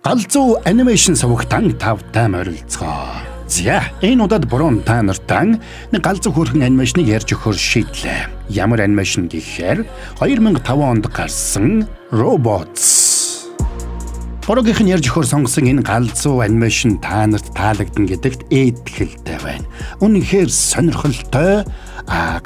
Галзуу animation сувагтан тавтай морилцгоо. За, энэ удаад Брон та нартаа нэг галзуу хөөрхөн animation ыг ярьж өгөхөөр шийдлээ. Ямар animation гэхээр 2005 онд гарсан Robots. Борогийнх нь ярьж өгөхөөр сонгосон энэ галзуу animation та нарт таалагдана гэдэгт итгэлтэй байна. Үнэхээр сонирхолтой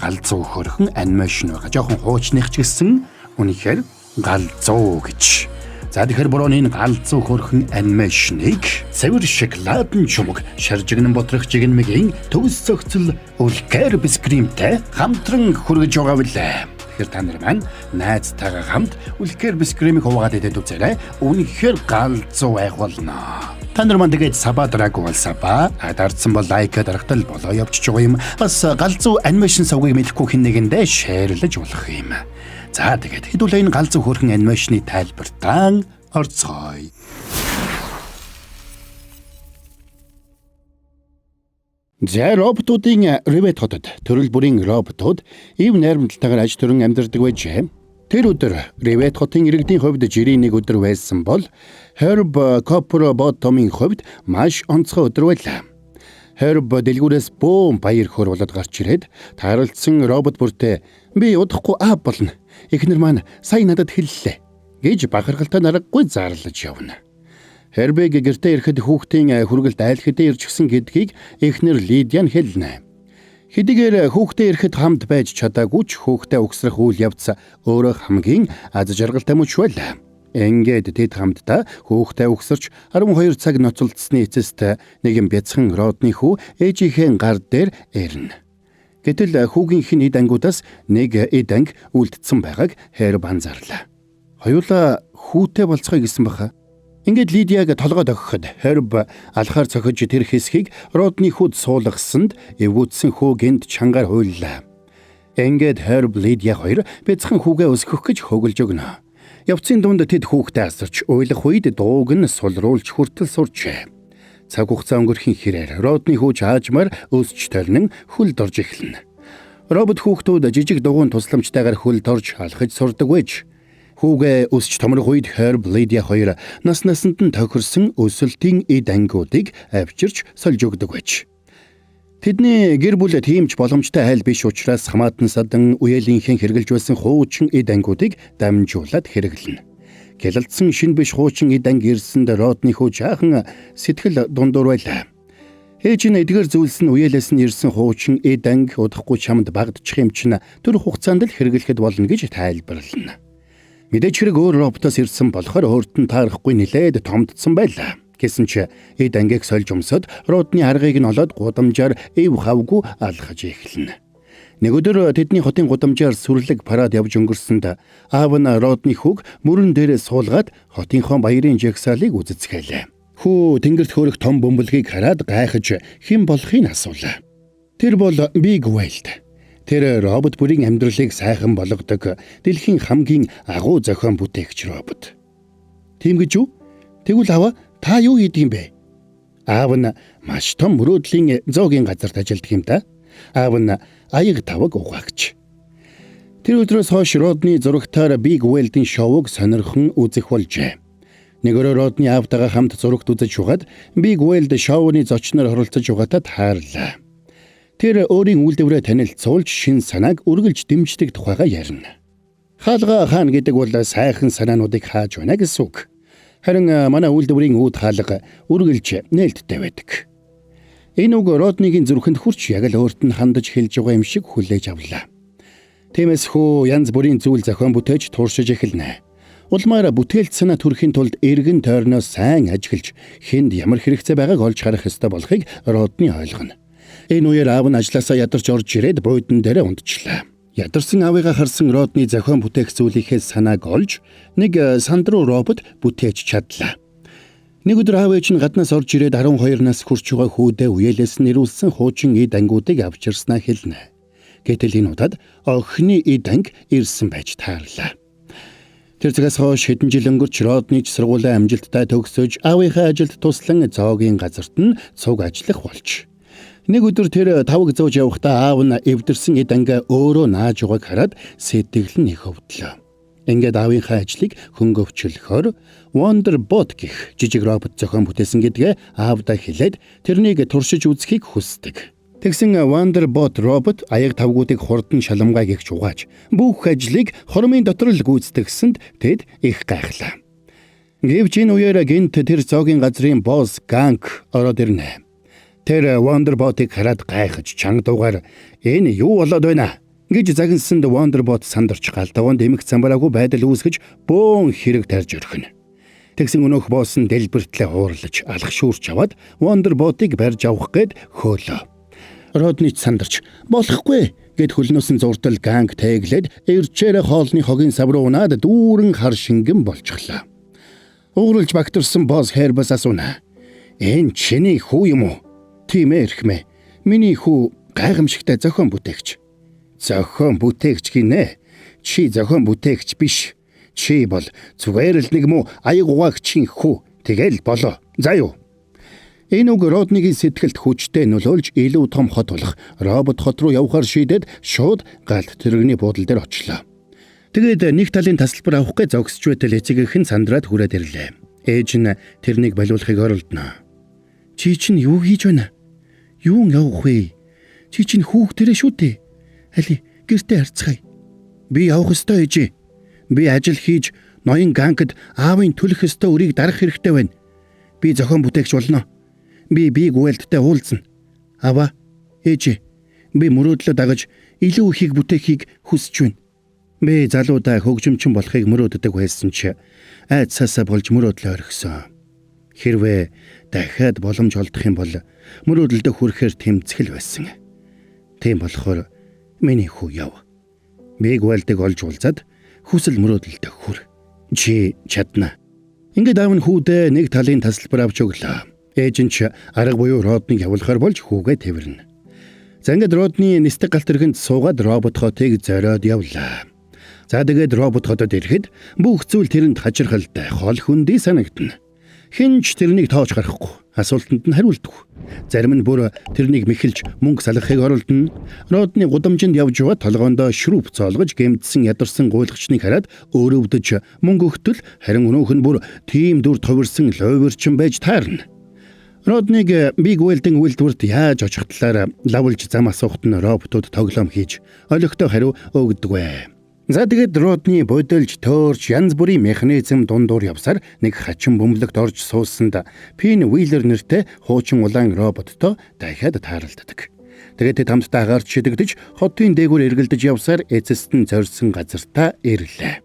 галзуу хөөрхөн animation байгаа. Жохон хуучных ч гэсэн үнэхээр галзуу гэж. За, тэгэхээр Борон энэ галзуу хөөрхөн animation ыг цэвэр шоколадын чумаг, шаржигнан ботрох жигнэмгийн төгс цогцол үлкэр бискримтэй хамтран хүргэж байгаа билээ. Тэгэхээр та нар маань найзтайгаа хамт үлкэр бискримийг хуваагаад идээд үзээрэй. Үнэхээр галзуу байх болно. Та нар маань тэгээд sub аа дараагүй бол sub аа, дардсан бол like дарахтал болоо явчихж байгаа юм. Бас галзуу animation сувгийг мэдэхгүй хэн нэгэндээ share лэж болох юм. За, тэгээд хэдүүлээ энэ галзуу хөөрхөн animation ы тайлбартаа орцгоё. За, роботуудын Ривет хотод төрөл бүрийн роботууд ив найрамдалтайгаар аж төрөн амьдардаг байжээ. Тэр өдөр Ривет хотын иргэдийн хувьд жирийн нэг өдөр байсан бол Herb Copperbottom-ын хувьд маш онцгой өдөр байлаа. Herb дэлгүүрээс бөөн баяр хөөр болоод гарч ирээд тааралдсан робот бүртээ "Би удахгүй аав болно. Эхнэр маань сая надад хэллээ" гэж бахархалтай наргагүй зарлаж явна. Herb-ийг гэртээ ирэхэд хүүхдийн хүргэлт айл хэдийн ирчихсэн гэдгийг эхнэр Лидия нь хэлнэ. Хэдийгээр хүүхдээ ирэхэд хамт байж чадаагүй ч хүүхдээ угсрах үйл явц өөрөө хамгийн аз жаргалтай мөч байлаа. Ингээд тэд хамтдаа хүүхдээ угсарч 12 цаг ноцолдсны эцэст нэгэн бяцхан родны хүү ээжийнхээ гар дээр ирнэ. Гэтэл хүүгийнх нь эд ангиудаас нэг эд анги үлдсэн байгааг Herb анзаарлаа. Хоёулаа хүүтэй болцгоё гэсэн баха. Ингээд Лидияг толгой дохиход Herb алхаар цохиж тэр хэсгийг родны хүүд суулгасанд эвгүйтсэн хүү гэнэт чангаар хуйллаа. Ингээд Herb, Лидия хоёр бяцхан хүүгээ өсгөх гэж хөглөж өгнө. Явцын дунд тэд хүүхдээ асарч уйлах үед дууг нь сулруулж хүртэл сурчээ. Цаг хугацаа өнгөрөхийн хэрээр родны хүү аажмаар өсч толнон хөлд орж эхэлнэ. Робот хүүхдүүд жижиг дугуйн тусламжтайгаар хөлд орж алхаж сурдаг байж. Хүүгээ өсч томрох үед Herb, Lydia хоёр нас насанд нь тохирсон өсөлтийн эд ангиудыг авчирч сольж өгдөг байж. Тэдний гэр бүл тийм ч боломжтой айл биш учраас хамаатан садан үеэлийнхээ хэрэглэж байсан хуучин эд ангиудыг дамжуулаад хэрэглэнэ. Гялалдсан шинэ биш хуучин эд анги ирсэнд родны хүү жаахан сэтгэл дундуур байлаа. Ээж нь эдгээр зүйлс нь үеэлээс нь ирсэн хуучин эд анги, удахгүй чамд багадчих юм чинь түр хугацаанд л хэрэглэхэд болно гэж тайлбарлана. Мэдээж хэрэг өөр роботоос ирсэн болохоор өөрт нь таарахгүй нилээд томдсон байлаа. Гэсэн чи эд ангийг сольж өмсөд родны аргыг нь олоод гудамжаар эв хавгүй алхаж эхэлнэ. Нэг өдөр тэдний хотын гудамжаар сүрлэг парад явж өнгөрсөнд аав нь родны хүүг мөрөн дээрээ суулгаад хотынхоо баярын жагсаалыг үзэцгээлээ. Хүү тэнгэрт хөөрөх том бөмбөлгийг хараад гайхаж хэн болохыг асуулаа. Тэр бол Big Weld. Тэр робот бүрийн амьдралыг сайхан болгодог дэлхийн хамгийн агуу зохион бүтээгч робот. Тийм гэж үү? Тэгвэл аваа, та юу хийдэг юм бэ? Аав нь маш том мөрөөдлийн зоогийн газарт ажилладаг юм да. Аав нь аяг таваг угаагч. Тэр өдрөөс хойш Родны зурагтаар Big Weld-ийн шоуг сонирхон үзэх болжээ. Нэг өрөө Родны аавтайгаа хамт зурагт үзэж байгаад Big Weld шоуны зочноор оролцож байгаатай таарлаа. Тэр өөрийн үйлдвэрээ танилцуулж шинэ санааг үргэлж дэмждэг тухайга ярина. Хаалга хаана гэдэг бол сайхан санаануудыг хааж байна гэсэн үг. Харин манай үйлдвэрийн үүд хаалга үргэлж нээлттэй байдаг. Энэ үг Родныгийн зүрхэнд хүрч яг л өөрт нь хандаж хэлж байгаа юм шиг хүлээж авлаа. Тиймээс хүү янз бүрийн зүйл зохион бүтээж туршиж эхэлнэ. Улмаар бүтээлч санаа төрөхийн тулд эргэн тойрноо сайн ажиглаж хэнд ямар хэрэгцээ байгааг олж харах ёстой болохыг Родны ойлгоно. Энэ үеэр аав нь ажлаасаа ядарч орж ирээд буудан дээрээ унтчихлаа. Ядарсан аавыгаа харсан Родны зохион бүтээх зүйлийнхээ санааг олж нэг сандруу робот бүтээж чадлаа. Нэг өдөр аав ээж нь гаднаас орж ирээд 12 нас хүрч байгаа хүүдээ үеэлээс нь ирүүлсэн хуучин эд ангиудыг авчирснаа хэлнэ. Гэтэл энэ удаад охины эд анги ирсэн байж таарлаа. Тэр цагаас хойш хэдэн жил өнгөрч Родны ч сургуулаа амжилттай төгсөж аавынхаа ажилд туслан зоогийн газарт нь цуг ажиллах болж. Нэг өдөр тэр таваг зөөж явахдаа аав нь эвдэрсэн эд ангаа өөрөө нааж байгааг хараад сэтгэл нь их өвдлөө. Ингээд аавынхаа ажлыг хөнгөвчлөхөөр Wonderbot гэх жижиг робот зохион бүтээсэн гэдгээ аавдаа хэлээд тэрнийг туршиж үзэхийг хүсдэг. Тэгсэн Wonderbot робот аяг тавгуудыг хурдан шаламгай гэгч угааж бүх ажлыг хормын дотор л гүйцэтгэсэнд тэд их гайхлаа. Гэвч энэ үеэр гинт тэр цоогийн газрын босс Ганк ороод ирнэ. Тэр Wonderbot-ыг хараад гайхаж чанга дуугаар "Энэ юу болоод байна?" гэж загнасанд Wonderbot сандарч гал тогоонд эмх замбараагүй байдал үүсгэж бөөн хэрэг тарж өрхөнө. Тэгсэн өнөөх босс нь дэлбэртлээ уурлаж алах шүүрч аваад Wonderbot-ыг барьж авах гээд хөөлөө. Родни ч сандарч "Болохгүй" гэд хөлнөөс нь зуртал Ганк тэглээд эрчээрээ хоолны хогийн сав руу унаад дүүрэн хар шингэн болчихлоо. Ууралж багтарсан босс Хербас асууна. "Энэ чиний хүү юм уу?" "Тийм ээ, эрхмээ. Миний хүү гайхамшигтай зохион бүтээгч." "Зохион бүтээгч гинэ? Чи зохион бүтээгч биш. Чи бол зүгээр л нэг муу аяг угаагчийн хүү. Тэгэл болоо. За юу?" Энэ үг Роднигийн сэтгэлд хүчтэй нөлөөлж илүү том хот болох робот хот руу явахар шийдээд шууд галт тэрэгний буудлын дээр очлоо. Тэгээд нэг талын тасалбар авах гэж зогсож байтал эцэгийнх нь сандраад хүрээд ирлээ. Ээж нь тэрнийг болиулахыг оролдоно. "Чи чинь юу хийж байна? Юун явах вэ? Чи чинь хүүхдэрээ шүү дээ. Али гэртээ харьцгаая." "Би явах ёстой, ээжээ. Би ажил хийж ноён Ганкд аавын төлөх ёстой өрийг дарах хэрэгтэй байна. Би зохион бүтээгч болно. Би Биг Уэлдтэй уулзна. Аваа, ээжээ. Би мөрөөдлөө дагаж илүү ихийг бүтээхийг хүсэж байна. Би залуудаа хөгжимчин болохыг мөрөөддөг байсан чи айдсаасаа болж мөрөөдлөө орхисон. Хэрвээ дахиад боломж олдох юм бол мөрөөдөлдөө хүрэхээр тэмцэх л байсан. Тийм болохоор миний хүү яв. Биг Уэлдийг олж уулзаад хүсэл мөрөөдөлдөө хүр. Чи чадна." Ингээд аав нь хүүдээ нэг талын тасалбар авч өглөө. Ээж нь ч арга буюу Родныг явуулахар болж хүүгээ тэвэрнэ. За ингээд Родны нисдэг галт тэргэнд суугаад робот хотыг зориод явлаа. За тэгээд робот хотод ирэхэд бүх зүйл тэрэнд хажирхалтай хол хөндий санагдана. Хэн ч тэрнийг тоож гарахгүй, асуултанд нь хариулдаггүй. Зарим нь бүр тэрнийг мэхэлж мөнгө салгахыг оролдоно. Родны гудамжинд явж яваа толгоондоо шүрүп цоолгож гэмтсэн ядарсан гуйлгчныг хараад өөрөвдөж мөнгө өгтөл харин өнөөх нь бүр тийм дүр товирсон луйварчин байж таарна. Родныг Биг Уэлдийн үйлдвэрт яаж очих талаар лавлж зам асуухт нь роботууд тоглоом хийж олигтой хариу өгдөгвэ. За тэгээд Родны бодолж төөрч янз бүрийн механизм дундуур явсаар нэг хачин бөмбөлөгт орж суусанд Пин Уилер нэртэй хуучин улаан роботтой дахиад тааралддаг. Тэгээд тэд хамтдаа агаар шидэгдэж хотын дээгүүр эргэлдэж явсаар эцэст нь зорьсон газартаа ирлээ.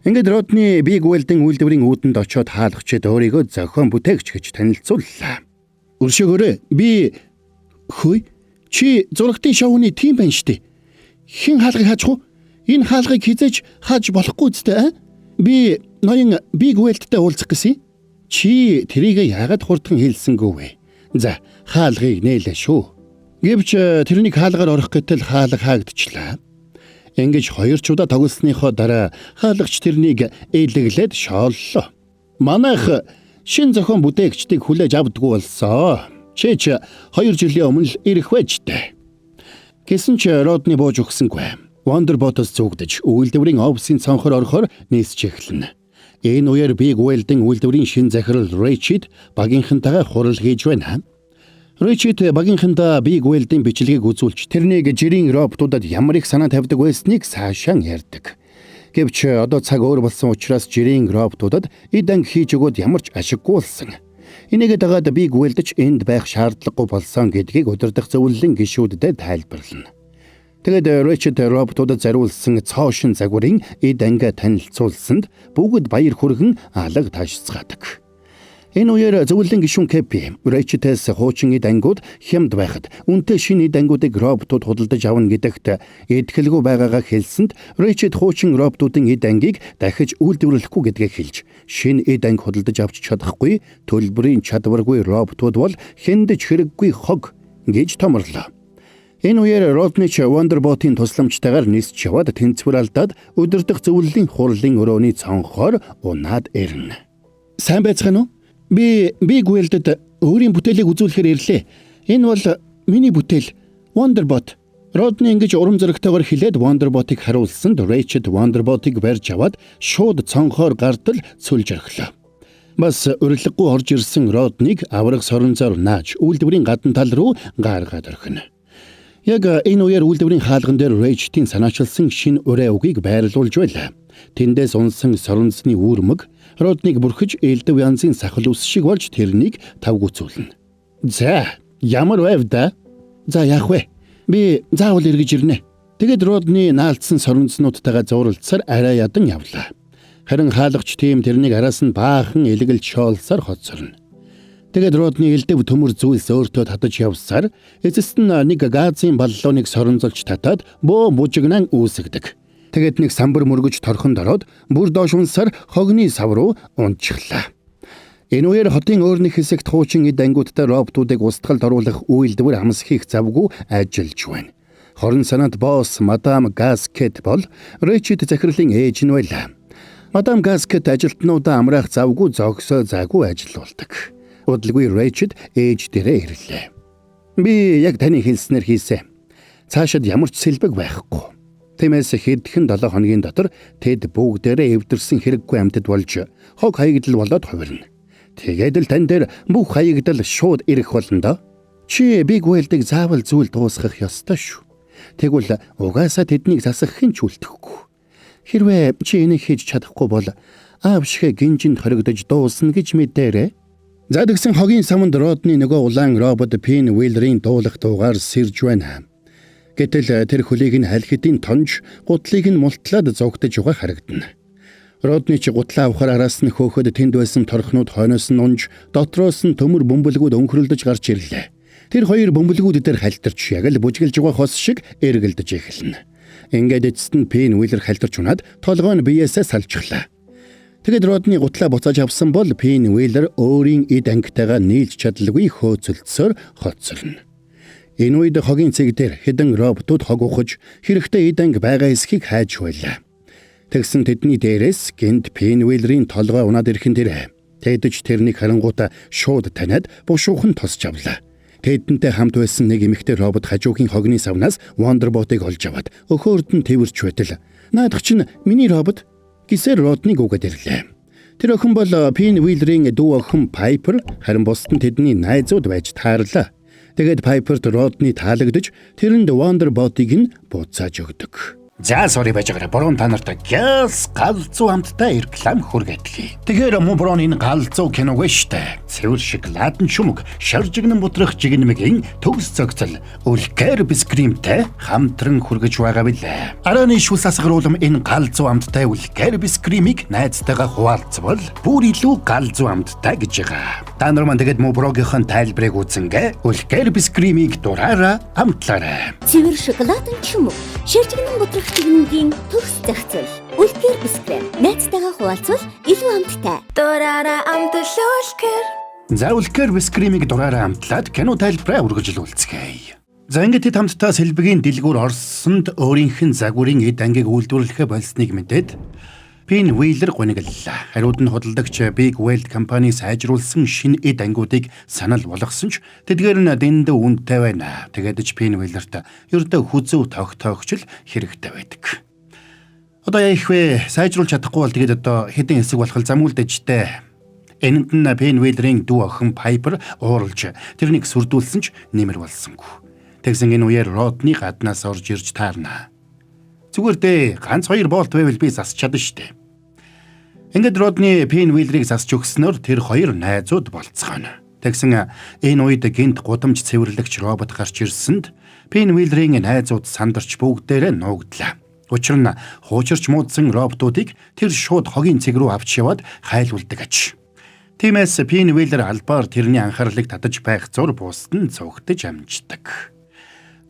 Ингээд Родны Биг Уэлдийн үйлдвэрийн үүдэнд очиод хаалгачид өөрийгөө зохион бүтээгч гэж танилцууллаа. "Өршөөгөөрэй, би хөөе, чи зурагтын шоуны тим байна штэ. Хэн хаалгыг хааж уу? Энэ хаалгыг хизээж хааж болохгүй үстэй. Би ноён Биг Уэлдтэй уулзах гэсэн. Чи тэрийг яагаад хурдхан хэлсэнгүй вэ? За, хаалгыг нээлээ шүү." Гэвч тэрнийг хаалгаар орох гэтэл хаалга хаагдчихлаа. Ингэж хоёр ч удаа тоглосныхоо дараа хаалгач тэрнийг ээлэглээд шооллоо. "Манайх шин зохион бүтээгчдийг хүлээж авдаггүй болсоо. Чи ч 2 жилийн өмнө л ирэх байж тээ." Гэсэн ч Родни бууж өгсөнгүй. Wonderbot-оос зүгдэж үйлдвэрийн офисын цонхор орохоор нисч эхэлнэ. Энэ үеэр Биг Уэлдийн үйлдвэрийн шин захирал Рэйчид багийнхантайгаа хурал хийж байна. Рэйчид багийнхандаа Биг Уэлдийн бичлэгийг үзүүлж тэрнийг жирийн роботуудад ямар их санаа тавьдаг байсныг цаашаа ярьдаг. Гэвч одоо цаг өөр болсон учраас жирийн роботуудад эд анги хийж өгөөд ямар ч ашиггүй болсон. Энийгээ дагаад Биг Уэлд ч энд байх шаардлагагүй болсон гэдгийг удирдах зөвлөлийн гишүүдэд тайлбарлана. Тэгээд Рэйчид роботуудад зориулсан цоошин загварын эд ангиа танилцуулсанд бүгд баяр хүргэн алга таашцгаадаг. Энэ үеэр зөвлөлийн гишүүн Кепи Рэйчидээс хуучин эд ангиуд хямд байхад үнэтэй шинэ эд ангиудыг роботууд худалдаж авна гэдэгт итгэлгүй байгаагаа хэлсэнд Рэйчид хуучин роботуудын эд ангийг дахиж үйлдвэрлэхгүй гэдгээ хэлж шинэ эд анги худалдаж авч чадахгүй төлбөрийн чадваргүй роботууд бол хэнд ч хэрэггүй хог гэж томорлоо. Энэ үеэр Роднич Wonderbot-ын тусламжтайгаар нисч яваад тэнцвэр алдаад удирдах зөвлөлийн хурлын өрөөний цонхоор унаад ирнэ. "Сайн байцгаана уу? Би Биг Уэлдэд өөрийн бүтээлийг үзүүлэхээр ирлээ. Энэ бол миний бүтээл Wonderbot. Родни ингэж урам зоригтойгоор хэлээд Wonderbot-ыг харуулсанд Ratchet Wonderbot-ыг барьж аваад шууд цонхоор гардал цөлж орхилоо. Бас урилгагүй орж ирсэн Родныг авраг соронзоор нааж үйлдвэрийн гадна тал руу гаргаад орхино. Яг энэ үеэр үйлдвэрийн хаалган дээр Ratchet-ийн санаачилсан шинэ урай үгийг байрлуулж байлаа. Тэндээс унсан соронзны үүрмэг Родныг бүрхэж элдв янзын сахал ус шиг болж тэрнийг тавгүйцүүлнэ. За, ямар байв да? За яах вэ? Би заавал эргэж ирнэ. Тэгэд Родны наалдсан соронзнуудтайгаа зууралдсаар арай ядан явлаа. Харин хаалгач тийм тэрнийг араас нь баахан элгэлж шоолсоор хоцорно. Тэгээд Родны элдв төмөр зүйлс өөртөө татаж явсаар эцэст нь нэг газын баллоныг соронзолж татаад бөө бужигнаан үүсгдэг. Тэгээд нэг самбар мөргөж торхонд ороод бүр доош унсаар хогны сав руу унчихлаа. Энэ үеэр хотын өөр нэг хэсэгт хуучин эд ангиудтай роботуудыг устгалд оруулах үйлдвэр хамс хийх завгүй ажиллаж байна. Хорон санаанд босс мадам Гаскет бол Рэчет захирлын ээж нь байлаа. Мадам Гаскет ажилтнуудаа амраах завгүй зогсоо заагүй ажиллуулдаг. Удалгүй Рэчет ээж дээрээ ирлээ. Би яг таны хэлснээр хийсэн. Цаашид ямар ч сэлбэг байхгүй. Тиймээс хэдхэн 7 хоногийн дотор тэд бүгдээрээ эвдэрсэн хэрэггүй амьтад болж хог хаягдал болоод хувирна. Тэгээд л тань дээр бүх хаягдал шууд ирэх болно доо. Чи Big Weld-ыг заавал зүйл дуусгах ёстой шүү. Тэгвэл угаасаа тэднийг засах хэн ч үлдэхгүй. Хэрвээ чи энийг хийж чадахгүй бол аав шигэ гинжинд хоригдож дуусна гэж мэдээрэй. За тэгсэн хогийн саманд Родны нөгөө улаан робот Пин Уиллерийн дуулах дуугаар сэрж байна. Гэтэл тэр хөлийг нь аль хэдийн тонж, гутлыг нь мултлаад зугтаж байгаа харагдана. Родны ч гутлаа авахар араас нь хөөхөд тэнд байсан торхнууд хойноос нь унж, дотроос нь төмөр бөмбөлгүүд өнхрөлдөж гарч ирлээ. Тэр хоёр бөмбөлгүүд дээр халтарч яг л бүжгэлж байгаа хос шиг эргэлдэж эхэлнэ. Ингээд эцэст нь Пин Уиллер халтарч унаад толгой нь биеэсээ салчихлаа. Тэгэд Родны гутлаа буцааж авсан бол Пин Уиллер өөрийн эд ангитайгаа нийлж чадалгүй хөөцөлдсөөр хоцорно. Энэ үед хогийн цэг дээр хэдэн роботууд хог ухаж хэрэгтэй эд анги байгаа эсхийг хайж байлаа. Тэгсэн тэдний дээрээс гинт Пин Уиллерийн толгой унаад ирхэн дээрээ. Тэдэж тэрнийг харангуутаа шууд таниад бушуухан тосч авлаа. Тэдэнтэй хамт байсан нэг эмэгтэй робот хажуугийн хогны савнаас Wonderbot-ыг олж аваад өхөөрд нь тэвэрч байтал наадах чинь миний робот гисээр Родныг үгээд ирлээ. Тэр охин бол Пин Уиллерийн дүү охин Пайпер, харин бусд нь тэдний найзууд байж таарлаа. Тэгээд Пайперт Родны таалагдж тэрэнд Wonderbot-ыг нь буцааж өгдөг. За sorry байж байгаарай. Борон та нарт гяс галзуу амттай реклам хүргэдэг. Тэгэхээр мөн борон энэ галзуу киног штэ. Цэвэр шоколадн шүмэг, шаржигнан бутрах жигнэмгийн төгс зохицол үлкэр бискримтэй хамтран хүргэж байгаа билээ. Арааны шүл сасгаруулам энэ галзуу амттай үлкэр бискримийг найзтайгаа хуваалцвал бүр илүү галзуу амттай гэж байгаа. Та нар маань тэгээд мөн борогийнхон тайлбарыг үзэнгээ үлкэр бискримийг дураараа амтлаарай. Цэвэр шоколадн шүмэг, шаржигнан бутрах жигнэмгийн төгс зохицол. Үлкэр бискрем найзтайгаа хуваалцвал илүү амттай. Дураараа амтал үлкэр. За үлкэр бискримийг дураараа амтлаад кино тайлбараа үргэлжлүүлцгээе. За ингээд тэд хамтдаа сэлбэгийн дэлгүүр орсонд өөрийнх нь загварын эд ангийг үйлдвэрлэхээ болсныг мэдээд Пин Уиллер гуниглалаа. Хариуд нь худалдагч Big Weld компани сайжруулсан шинэ эд ангиудыг санал болгосон ч тэдгээр нь дэндүү үнэтэй байна. Тэгээд ч Пин Уиллерт ердөө хүзүү тогтоогч л хэрэгтэй байдаг. Одоо яа их вэ? Сайжруулж чадахгүй бол тэгээд одоо хэдэн хэсэг болох л зам үлдэжтэй. Энэнд нь Пин Уиллерийн дүү охин Пайпер ууралж тэрнийг сүрдүүлсэн ч нэмэр болсонгүй. Тэгсэн энэ үеэр Родны гаднаас орж ирж таарна. Зүгээр дээ, ганц хоёр болт байвал би засч чадна штэ. Ингээд Родны Пин Уиллерийг засч өгснөөр тэр хоёр найзууд болцгооно. Тэгсэн энэ үед гинт гудамж цэвэрлэгч робот гарч ирсэнд Пин Уиллерийн найзууд сандарч бүгдээрээ нуугдлаа. Учир нь хуучирч муудсан роботуудыг тэр шууд хогийн цэг рүү авч яваад хайлуулдаг аж. Тиймээс Пин Уиллер албаар тэрний анхаарлыг татаж байх зур бусд нь цугтаж амждаг.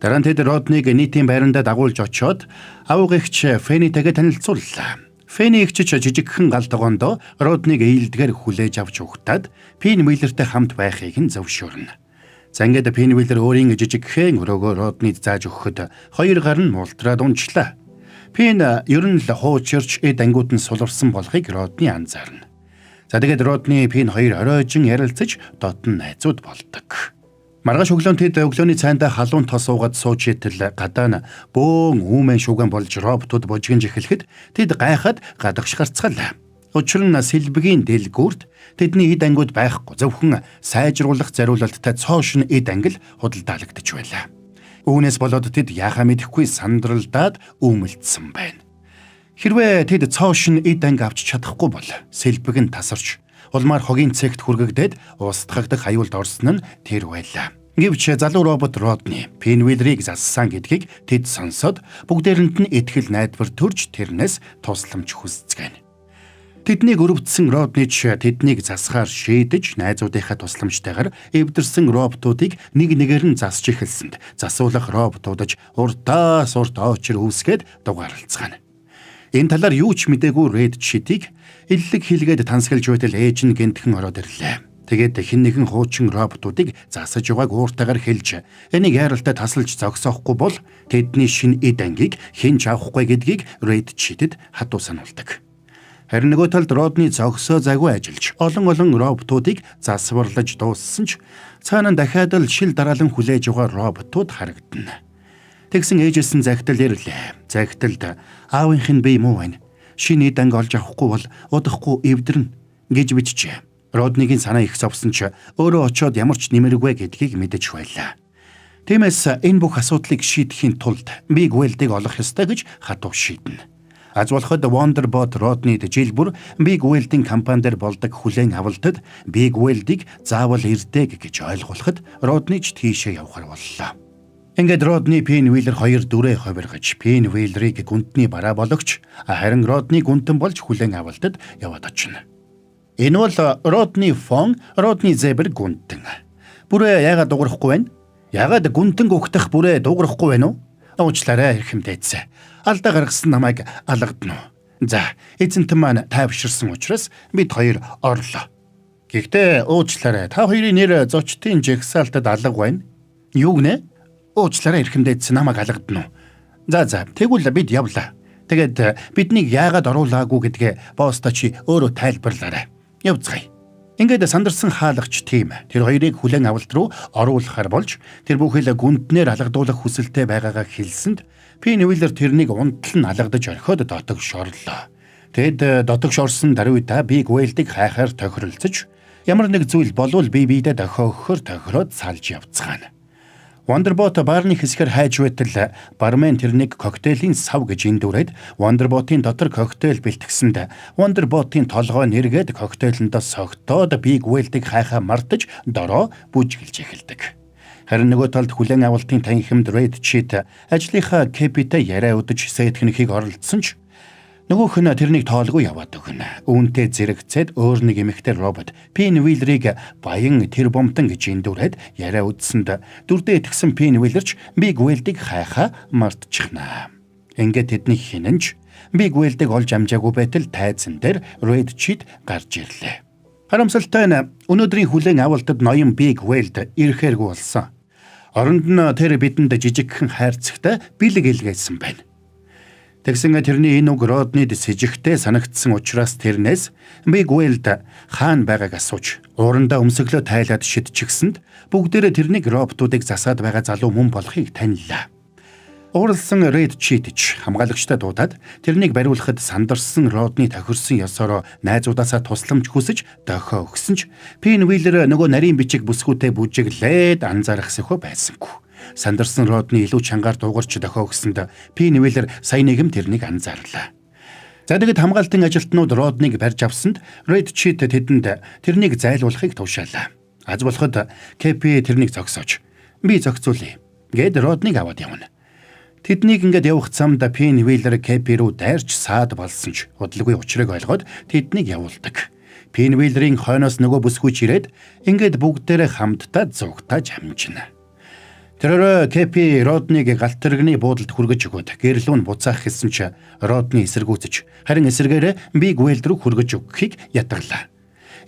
Дараа нь тэд Родныг нийтийн байрандаа дагуулж очиод авууг эгч Фенитэйгээ танилцууллаа. Фени эгч жижигхэн гал тогоондоо Родныг ээлдгээр хүлээж авч угтаад Пин Уиллертэй хамт байхыг нь зөвшөөрнө. За ингээд Пин Уиллер өөрийн жижигхэн өрөөгөө Родныг зааж өгөхөд хоёр гар нь мултраад унчлаа. Пин ер нь л хуучирч эд ангууд нь суларсан болохыг Родни анзаарна. За тэгээд Родни Пин хоёр оройжин ярилцаж дотн найзууд болдог. Маргааш өглөө тэд өглөөний цайндаа халуун тос уугаад сууж итэл гадаа нь бөөн үүмэн шүгэн болж роботууд божигнж эхлэхэд тэд гайхаад гадагш гарцгаалаа. Учир нь сэлбэгийн дэлгүүрт тэдний эд ангиуд байхгүй, зөвхөн сайжруулах зориулалттай цоо шинэ эд ангил худалдаалагдаж байлаа. Үүнээс болоод тэд яахаа мэдэхгүй сандралдаад үүмэлдсэн байна. Хэрвээ тэд цоо шинэ эд анги авч чадахгүй бол сэлбэг нь тасарч улмаар хогийн цэгт хүргэгдээд устгагдах аюулд орсон нь тэр байлаа. Гэвч залуу робот Родни Пинвиллерийг зассан гэдгийг тэд сонсоод бүгдээрэнд нь итгэл найдвар төрж тэрнээс тусламж хүсцгээнэ. Тэднийг өрөвдсөн Родни ч тэднийг засахаар шийдэж найзуудынхаа тусламжтайгаар эвдэрсэн роботуудыг нэг нэгээр нь засч эхэлсэнд засуулах роботууд ч урдаас урт очир үүсгээд дугаарлцгаана. Энэ талаар юу ч мдээгүй Red Sheet-ийг иллэг хилгээд тансаглаж байтал ээж нь гэнтхэн ороод ирлээ. Тэгээд хэн нэгэн хуучин роботуудыг засаж байгааг ууртайгаар хэлж, энийг яаралтай тасалж зогсоохгүй бол тэдний шинэ эд ангийг хэн ч авахгүй гэдгийг Red Sheet-д хатуу сануулдаг. Харин нөгөө талд Родни зогсоо загвар ажиллаж олон олон роботуудыг засварлаж дууссан ч цаана дахиад л шил дараалан хүлээж байгаа роботууд харагдана. Тэгсэн ээжээс нь захидал ирлээ. Захидалд аавынх нь бие муу байна. Шинэ эд анги олж авахгүй бол удахгүй эвдэрнэ гэж бичжээ. Роднигийн санаа их зовсон ч өөрөө очиод ямар ч нэмэргүй гэдгийг мэдэж байлаа. Тиймээс энэ бүх асуудлыг шийдэхийн тулд Big Weld-ыг олох ёстой гэж хатуу шийднэ. Аз болоход Wonderbot Rodney-д жил бүр Big Weld-ийн компани дээр болдог хүлээн авалтад Big Weld-ыг заавал ирдэг гэж ойлгуулахад Rodney ч тийшээ явахар боллоо. Ингээд Родни Пинвиллер хоёр дүрээ хувиргаж Пинвиллерийг гүнтний бараа бологч, харин Родни гүнтэн болж хүлээн авалтад яваад очино. Энэ бол Родни Фон, Родни Зебер гүнтэн. Бүрээ яагаад дуурахгүй байна? Яагаад гүнтэн гүхтэх бүрээ дуурахгүй байна уу? Уучлаарай эрхэмдээц. Алдаа гаргасан намайг алгадна уу? За, эзэнтэн маань тайвширсан учраас бид хоёр орлоо. Гэхдээ уучлаарай, та хоёрын нэр зочдын жагсаалтад алга байна. Юу гинэ? Уучлаарай эрхэмдээц, намайг алгадна уу? За, тэгвэл бид явлаа. Тэгээд биднийг яагаад оруулаагүй гэдгээ бостой чи өөрөө тайлбарлаарай. Явцгаая. Ингээд сандарсан хаалгач тийм тэр хоёрыг хүлээн авалт руу оруулахар болж тэр бүхэл гүнтнээр алгадуулах хүсэлтэй байгаагаа хэлсэнд Пинвиллер тэрнийг унтал нь алгадаж орхиод дотогш орлоо. Тэд дотогш орсон даруйда Big Weld-ыг хайхаар тохиролцож ямар нэг зүйл болвол бие биедээ дохио өгөхөөр тохироод салж явцгаана. Wonderbot баарны хэсгээр хайж байтал бармен тэрнийг коктейлийн сав гэж эндүрээд Wonderbot-ын дотор коктейл бэлтгэсэнд Wonderbot-ын толгой нэргээд коктейлэндээ согтоод Big Weld-ыг хайхаа мартаж дороо бүжгэлж эхэлдэг. Харин нөгөө талд хүлээн авалтын танхимд Red Sheet ажлынхаа кепитэй яриа өдөж сэтгэнхийг оролдсон ч нөгөөх нь тэрнийг тоолгүй яваад өгнө. Үүнтэй зэрэгцээд өөр нэг эмэгтэй робот Пинвиллерийг баян тэр бомтон гэж эндүрээд яриа үдсэнд дүрдээ итгэсэн Пинвиллерч Big Weld-ыг хайхаа мартчихна. Ингээд тэдний хинэн ч Big Weld-ыг олж амжаагүй байтал тайзан дээр Red Sheet гарч ирлээ. Харамсалтай нь өнөөдрийн хүлээн авалтад ноён Big Weld ирэхээргүй болсон. Оронд нь тэр бидэнд жижигхэн хайрцагтай бэлэг илгээсэн байна. Тэгсэн тэрний энэ үг Роднид сэжигтэй санагдсан учраас тэрнээс Big Weld хаана байгааг асууж уурандаа өмсөглөө тайлаад шидчихсэнд бүгдээрээ тэрнийг роботуудыг засаад байгаа залуу мөн болохыг таниллаа. Ууралсан Red Sheet ч хамгаалагчтай дуудаад тэрнийг бариулахад сандарсан Родни тохирсон ёсороо найзуудаасаа тусламж хүсэж дохио өгсөн ч Пинвиллер нөгөө нарийн бичиг бүсгүүтэй бүжиглээд анзаарах сөхөө байсангүй. Сандарсан Родни илүү чангаар дуугарч дохио өгсөнд Пинвиллер сая нэгм тэрнийг анзаарлаа. За тэгэд хамгаалтын ажилтнууд Родныг барьж авсанд Red Sheet тэдэнд тэрнийг зайлуулахыг тушаалаа. Аз болоход Кепи тэрнийг зогсоож би зохицуулъя гэд Родныг аваад явна. Тэднийг ингээд явах замд Пинвиллер Кепи рүү дайрч саад болсон ч удалгүй учрыг ойлгоод тэднийг явуулдаг. Пинвиллерийн хойноос нөгөө бүсгүйч ирээд ингээд бүгдээрээ хамтдаа зугтааж амжина. Тэрээр Кепи Родныг галт тэрэгний буудалд хүргэж өгөөд гэрлүү нь буцаах гэсэн чи Родни эсэргүүцэж харин эсэргээрээ Big Weld рүү хүргэж өгөхийг ятгалаа.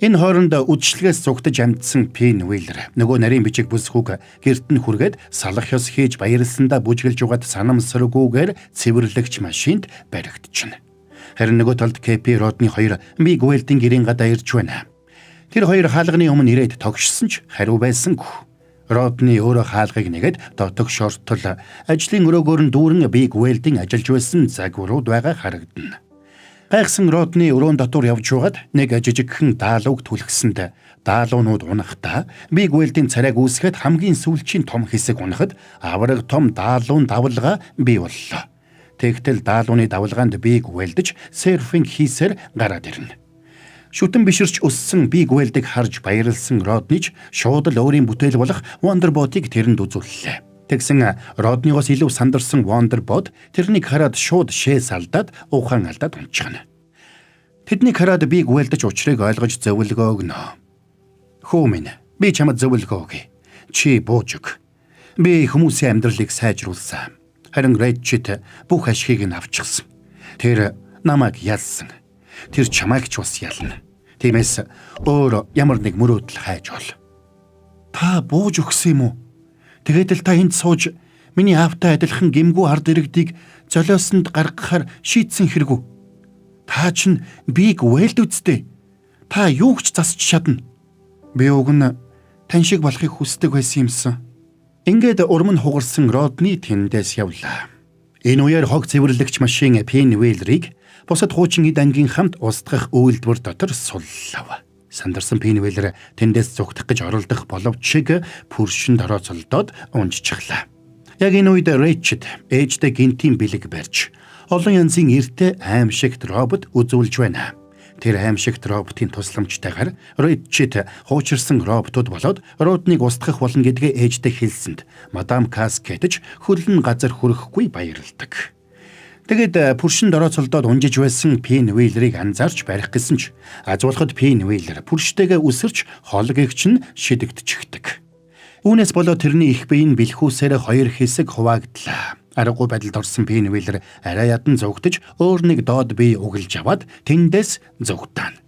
Энэ хооронд үдшилгээс зугтаж амжсан Пинвиллер нөгөө нарийн бичиг бүсгүйг гэрт нь хүргээд салах ёс хийж баярлсандаа бүжгэлж угаад санамсаргүйгээр цэвэрлэгч машинд баригдчихна. Харин нөгөө талд Кепи Родны хоёр Big Weld-ийн гэрийн гадаа ирж байна. Тэр хоёр хаалганы өмнө ирээд тогшсон ч хариу байсангүй. Родни өөрөө хаалгыг нэгэд дотог шортол ажлын өрөөгөөр нь дүүрэн Big Weld-ийн ажиллаж байсан загварууд байгаа харагдана. Гайхсан Родни өрөөн дотор явж байгаад нэг жижигхэн даалууг түлхсэнд даалуунууд унахдаа Big Weld-ийн царайг үүсгээд хамгийн сүүлчийн том хэсэг унахад авраг том даалуун давлгаа бий боллоо. Тэгтэл даалууны давлгаанд Big Weld-ч серфинг хийсээр гараад ирнэ. Шүтэн биширч өссөн Big Weld-ыг харж баярлсан Роднич шууд л өөрийн бүтээл болох Wonderbot-ыг тэрэнд үзүүллээ. Тэгсэн Роднигоос илүү сандарсан Wonderbot тэрнийг хараад шууд шээ салдаад ухаан алдаад унчихна. Тэднийг хараад Big Weld-ч учрыг ойлгож зөвлөгөө өгнө. Хүү минь, би чамд зөвлөгөө өгье. Чи бууж өг. Би хүмүүсийн амьдралыг сайжруулсан. Харин Ratchet бүх ашигыг нь авчихсан. Тэр намайг ялсан. Тэр чамайг ч бас ялна. Тиймээс өөр ямар нэг мөрөөдөл хайж ол. Та бууж өгсөн юм уу? Тэгээд л та энд сууж миний аавтай адилхан гэмгүй ард иргэдийг золиосонд гаргахаар шийдсэн хэрэгүү. Та чинь Big Weld үсттэй. Та юу ч засч чадна. Би уг нь тань шиг болохыг хүсдэг байсан юмсан. Ингээд урам нь хугарсан Родни тэндээс явлаа. Энэ үеэр хог цэвэрлэгч машин Pin Wheeler-ыг бусад хуучин эд ангийн хамт устгах үйлдвэр дотор суллав. Сандарсан Pin Wheeler тэндээс зүгтэх гэж оролдох боловч шиг пүршинд орооцолдоод унжчихлаа. Яг энэ үед Ratchet ээжтэй гинтийн бэлэг барьж олон янзын эртээ аимшигт робот үзүүлж байна. Тэр аимшигт роботын тусламжтайгаар Ratchet хуучирсан роботууд болоод Родныг устгах болно гэдгээ ээжтэй хэлсэнд Мадам Каскет ч хөлн газар хүрэхгүй баярлдаг. Тэгээд пүршинд орооцолдоод унжиж байсан Pin Wheeler-ыг анзаарч барих гэсэн ч азуулахад Pin Wheeler пүрштэйгээ үсэрч холгыг чинь шидэгдчихдэг. Үүнээс болоод тэрний их бие нь бэлхүүсээр хоёр хэсэг хуваагдлаа. Аргагүй байдалд орсон Pin Wheeler арай ядан зугтаж өөр нэг доод бие угалж аваад тэндээс зугтаана.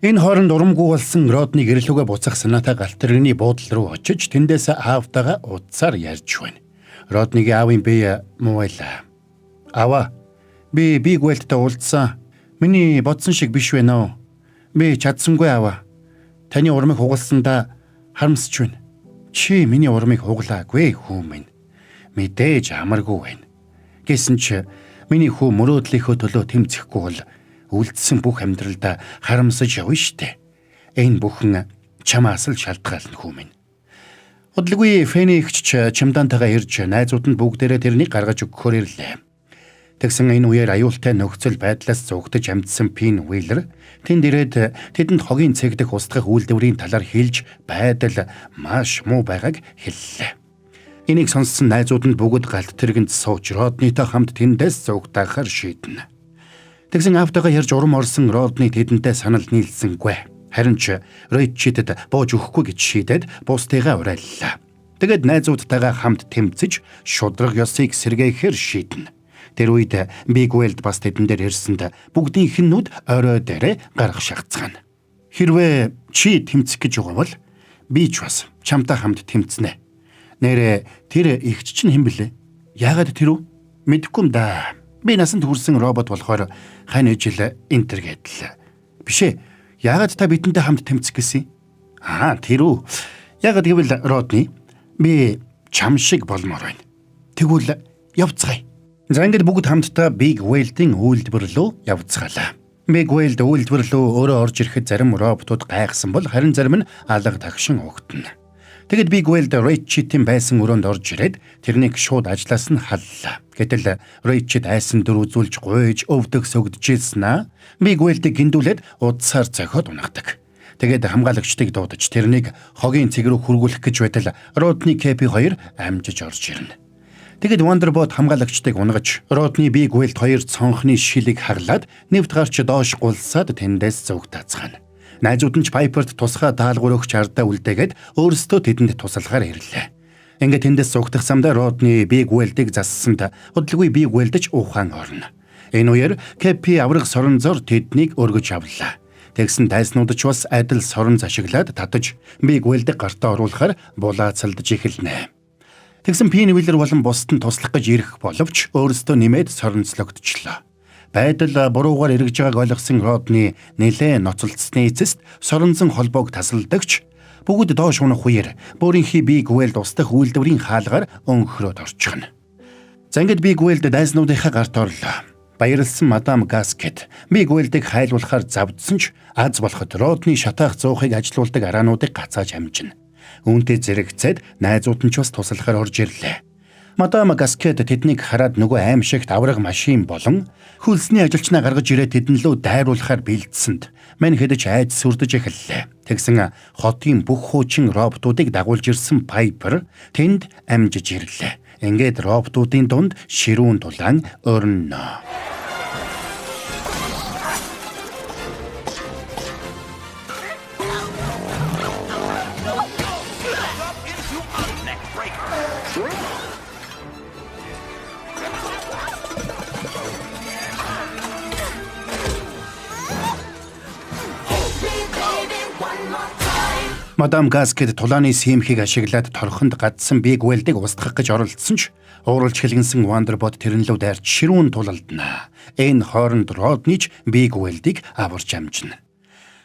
Энэ хооронд урамгүй болсон Родныг гэрлүүгээ буцах санаатай галт тэрэгний буудлын руу очиж тэндээс аавтайгаа утсаар ярьж байна. Роднигийн аавын бие муу байлаа. Аваа, би Big Weld-тэй уулзсан. Миний бодсон шиг биш байна уу? Би чадсангүй аваа. Таны урмыг хугалсандаа харамсч байна. Чи миний урмыг хуглаагүй хүү минь. Мэдээж амаргүй байна. Гэсэн чи миний хүү мөрөөдлийнхөө төлөө тэмцэхгүй бол үлдсэн бүх амьдралдаа харамсаж явна штэ. Энэ бүхэн чамаас л шалтгаална хүү минь. Удалгүй Фэни эгч чемдантайгаа ирж найзууд нь бүгдээрээ тэрнийг гаргаж өгөхөөр ирлээ. Тэгсэн энэ үеэр аюултай нөхцөл байдлаас зугтаж амжсан Pin Wheeler тэнд ирээд тэдэнд хогийн цэгдэх устгах үйлдвэрийн талаар хэлж байдал маш муу байгааг хэллээ. Энийг сонссон найзууд нь бүгд галт тэргэнд сууж Роднитой хамт тэндээс зугтаахаар шийднэ. Тэгсэн аавтайгаа ярьж урам орсон Родни тэдэнтэй санал нийлсэнгүй. Харин ч Ratchet-д бууж өгөхгүй гэж шийдээд бусдыгаа урайллаа. Тэгээд найзуудтайгаа хамт тэмцэж шудраг ёсыг сэргээхээр шийднэ. Тэр үед Big Weld бас тэдэн дээр ирсэнд бүгдийнх нь нүд орой дээрээ гарах шахацгаана. Хэрвээ чи тэмцэх гэж байгаа бол би ч бас чамтай хамт тэмцнэ. Нэрээ тэр эгч чинь хэн блэ? Яагаад тэр үү? Мэдэхгүй юм да. Би насанд хүрсэн робот болохоор хань ижил энтер гэдэл. Биш ээ. Яагаад та бидэнтэй хамт тэмцэх гэсэн? Аа, тэр үү. Яагаад гэвэл Родни би чам шиг болмоор байна. Тэгвэл явцгаая. За ингээд бүгд хамтдаа Big Weld-ийн үйлдвэр рүү явцгаалаа. Big Weld үйлдвэр рүү өөрөө орж ирэхэд зарим роботууд гайхсан бол харин зарим нь алга тагшин угтана. Тэгэд Big Weld Ratchet-ийн байсан өрөөнд орж ирээд тэрнийг шууд ажлаас нь халлаа. Гэтэл Ratchet айсан дөр үзүүлж гуйж өвдөх сөгдөжсэн аа. Big Weld-ийг гиндүүлээд удсаар зохиод унгадаг. Тэгээд хамгаалагчдыг дуудаж тэрнийг хогийн цэг рүү хүргүүлэх гэж байтал Родни KP2 амжиж орж ирнэ. Тэгэд Wonderbot хамгаалагчдыг унгаж Родни Big Weld хоёр цонхны шилийг хаглаад нэвт гарч доош гулсаад тэндээс зугтаацгаана. Найзууд нь ч Piper-т тусгай даалгавар өгч ардаа үлдээгээд өөрсдөө тэдэнд туслахаар ирлээ. Ингээд тэндээс зугтах замдаа Родни Big Weld-ыг зассанд удалгүй Big Weld ч ухаан орно. Энэ үеэр KP авраг соронзоор тэднийг өргөж авлаа. Тэгсэн дайснууд ч бас адил соронз ашиглаад татаж Big Weld-ыг гартаа оруулахаар булаацалдаж эхэлнэ. Тэгсэн Pin Wheeler болон бусд нь туслах гэж ирэх боловч өөрсдөө нэмээд соронзлогдчихлоо. Байдал буруугаар эргэж байгааг ойлгосон Родни нэлээ ноцолдсны эцэст соронзон холбоог тасалдагч бүгд доош унах үеэр бүрийнхээ Big Weld устдах үйлдвэрийн хаалгаар өнхрөөд орчихно. За ингээд Big Weld дайснуудынхаа гарт орлоо. Баярлсан мадам Гаскет Big Weld-ыг хайлуулахаар завдсан ч аз болоход Родни шатаах зуухыг ажилуулдаг араануудыг гацааж амжина. Үүнтэй зэрэгцээд найзууд нь ч бас туслахаар орж ирлээ. Мадам Гаскет тэднийг хараад нөгөө аимшигт авраг машин болон хөлсний ажилчнаа гаргаж ирээд тэдэн лөө дайруулахаар бэлдсэнд мань хэдэж айд сүрдэж эхэллээ. Тэгсэн хотын бүх хуучин роботуудыг дагуулж ирсэн Пайпер тэнд амжиж ирлээ. Ингээд роботуудын дунд ширүүн тулаан өрнө. Мадам Гаскет тулааны симхийг ашиглаад торхонд гадсан Big Weld-ыг устгах гэж оролдсон ч ууралж хэлгэнсэн Wonderbot тэрэн лөө дайрч ширүүн тулалдана. Энэ хооронд Родни ч Big Weld-ыг аварч амжина.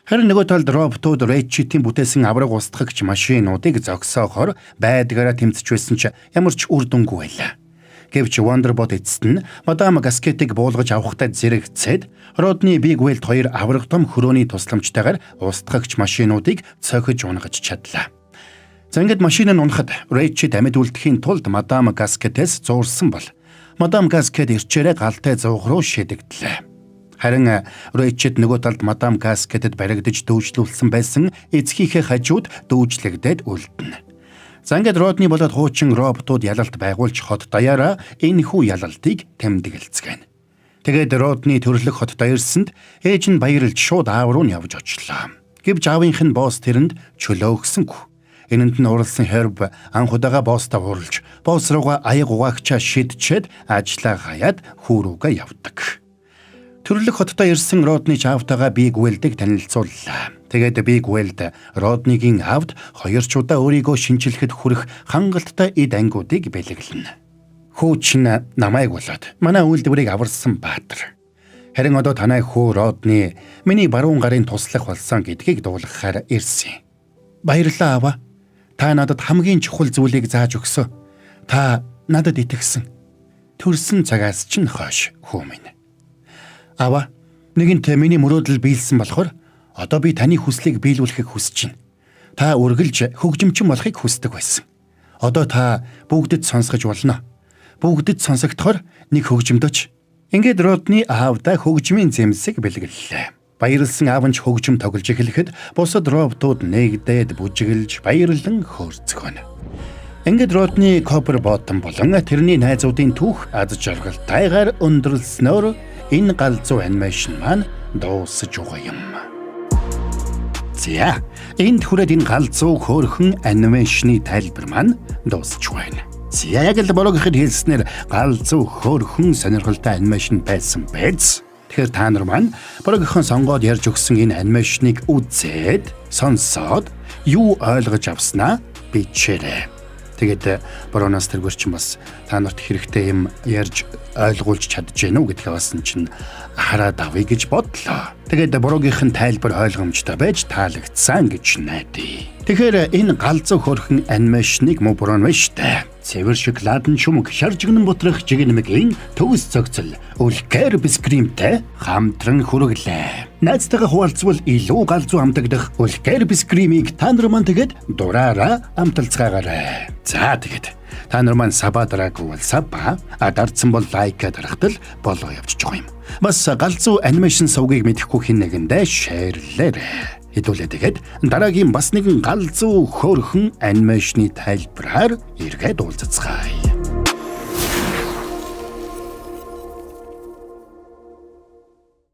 Харин нөгөө талд роботууд Ratchet-ийн бүтээсэн авраг устгагч машинуудыг зогсоохоор байдгаараа тэмцэж байсан ч ямар ч үр дүнгүй байлаа. Гэвч Wonderbot эцэст нь Мадам Гаскетыг буулгаж авахдаа зэрэгцээд Родни Big Weld хоёр авраг том хөрөөний тусламжтайгаар устгагч машинуудыг цохиж унгаж чадлаа. За ингээд машин нь унахад Ratchet амьд үлдэхийн тулд Мадам Гаскетээс зуурсан бол Мадам Гаскет ирчээрээ галтай зуух руу шидэгдлээ. Харин Ratchet нөгөө талд Мадам Гаскетэд баригдаж дүүжлүүлсэн байсан эцгийнхээ хажууд дүүжлэгдээд үлдэнэ. За ингээд Родни болоод хуучин роботууд ялалт байгуулж хот даяараа энэхүү ялалтыг тэмдэглэцгээнэ. Тэгээд Родни төрлөх хот даяарсанд ээж нь баярлж шууд аав руу нь явж очлоо. Гэвч аавынх нь босс тэрэнд чөлөө өгсөнгүй. Энэнд нь уралсан Herb анх удаага босстой уурлж, босс руугаа аяг угаагчаа шидчээд ажлаа хаяад хүүрүүгээ явдаг. Төрлөх хоттой ирсэн Родни ч аавтайгаа Big Weld-ыг танилцууллаа. Тэгээд Big Weld Роднигийн аавд хоёр ч удаа өөрийгөө шинчлэхэд хүрэх хангалттай эд ангиудыг бэлэглэнэ. Хүү чинь намайг болоод манай үйлдвэрийг аварсан баатар. Харин одоо танай хүү Родни миний баруун гарын туслах болсон гэдгийг дуулгахаар ирсэн. Баярлалаа аваа. Та надад хамгийн чухал зүйлийг зааж өгсөн. Та надад итгэсэн. Төрсөн цагаас чинь хойш хүү минь. Аваа, нэгэнт миний мөрөөдөл биелсэн болохоор одоо би таны хүслийг биелүүлэхийг хүсэж байна. Та үргэлж хөгжимчин болохыг хүсдэг байсан. Одоо та бүгдэд сонсгож болно. Бүгдэд сонсогдохоор нэг хөгжимдөөч. Ингээд Родни аавдаа хөгжмийн зэмсэг бэлгэллээ. Баярлсан аав нь ч хөгжим тоглож эхлэхэд бусад роботууд нэгдээд бүжиглж баярлан хөөрцгөнө. Ингээд Родни Copper Bottom болон тэрний найзуудын түүх аз жаргалтайгаар өндөрлснөөр энэ галзуу анимашн маань дуусаж байгаа юм. За, энд хүрээд энэ галзуу хөөрхөн анимашны тайлбар маань дуусч байна. За, яг л борогийнход хэлснээр галзуу хөөрхөн сонирхолтой анимашн байсан биз? Тэгэхээр та нар маань борогийнхон сонгоод ярьж өгсөн энэ анимашныг үзээд, сонсоод юу ойлгож авснаа бичээрэй. Тэгээд бороноос тэргүүр чинь бас та нарт хэрэгтэй юм ярьж ойлгуулж чадж гэнэ үү гэдгээ бас чинь хараад авъя гэж бодлоо. Тэгээд борогийнх нь тайлбар ойлгомжтой байж таалагдсан гэж найдаа. Тэгэхээр энэ галзуу хөрхөн анимашныг муу борон байна штэ. Цэвэр шоколадн шумг шаржигнан бутрах жигнэмгийн төгс цогцол үлкэр бискримтэй хамтран хүргэлээ. Найзтайгаа хуваалцвал илүү галзуу амтагдах үлкэр бискримийг та нар маань тэгээд дураараа амталцгаагаарай. За тэгээд та нар маань саба дараагүй бол саба, а дарцсан бол лайк дарахтал болоо явчих юм. Бас галзуу анимашн сувгийг мэдэхгүй хэн нэгэндээ шеэрлээрэй. Хэдүүлээ тэгээд дараагийн бас нэгэн галзуу хөөрхөн анимашны тайлбараар эргээд уулзацгаая.